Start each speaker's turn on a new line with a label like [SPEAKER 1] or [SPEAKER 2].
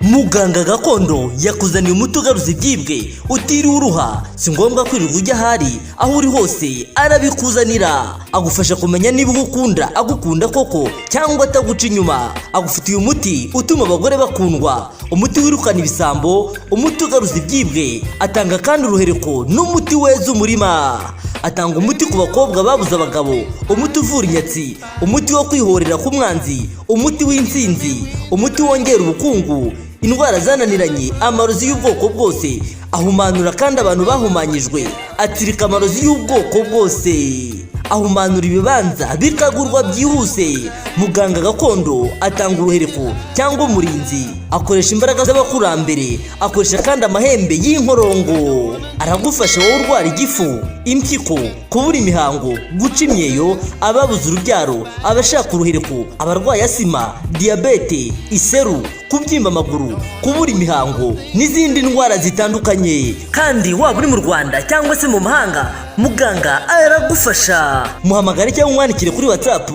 [SPEAKER 1] Muganga gakondo yakuzaniye umuti ugaruza ibyibwe utiriwe uruha. Si ngombwa kwirirwa ujya ahari, aho uri hose arabikuzanira. Agufasha kumenya niba uwo ukunda agukunda koko cyangwa ataguca inyuma. Agufitiye umuti utuma abagore bakundwa, umuti wirukana ibisambo, umuti ugaruza ibyibwe. Atanga kandi uruhereko n'umuti weza umurima. Atanga umuti ku bakobwa babuze abagabo, umuti uvura inyatsi, umuti wo kwihorera k'umwanzi, umuti w'intsinzi, umuti wongera ubukungu, indwara zananiranye, amarozi y'ubwoko bwose. Ahumanura kandi abantu bahumanyijwe, atsirika amarozi y'ubwoko bwose, ahumanura ibibanza bikagurwa byihuse. Muganga gakondo atanga uruhereko cyangwa umurinzi, akoresha imbaraga z'abakurambere, akoresha kandi amahembe y'inkorongo. Aragufasha wowe urwara igifu, impyiko, kubura imihango, guca imyeyo, ababuze urubyaro, abashaka uruhereko, abarwaye asima, diyabete, iseru, kubyimba amaguru, kubura imihango n'izindi ndwara zitandukanye. Kandi waba uri mu Rwanda cyangwa se mu mahanga, muganga aragufasha. Muhamagare cyangwa umwandikire kuri WhatsApp.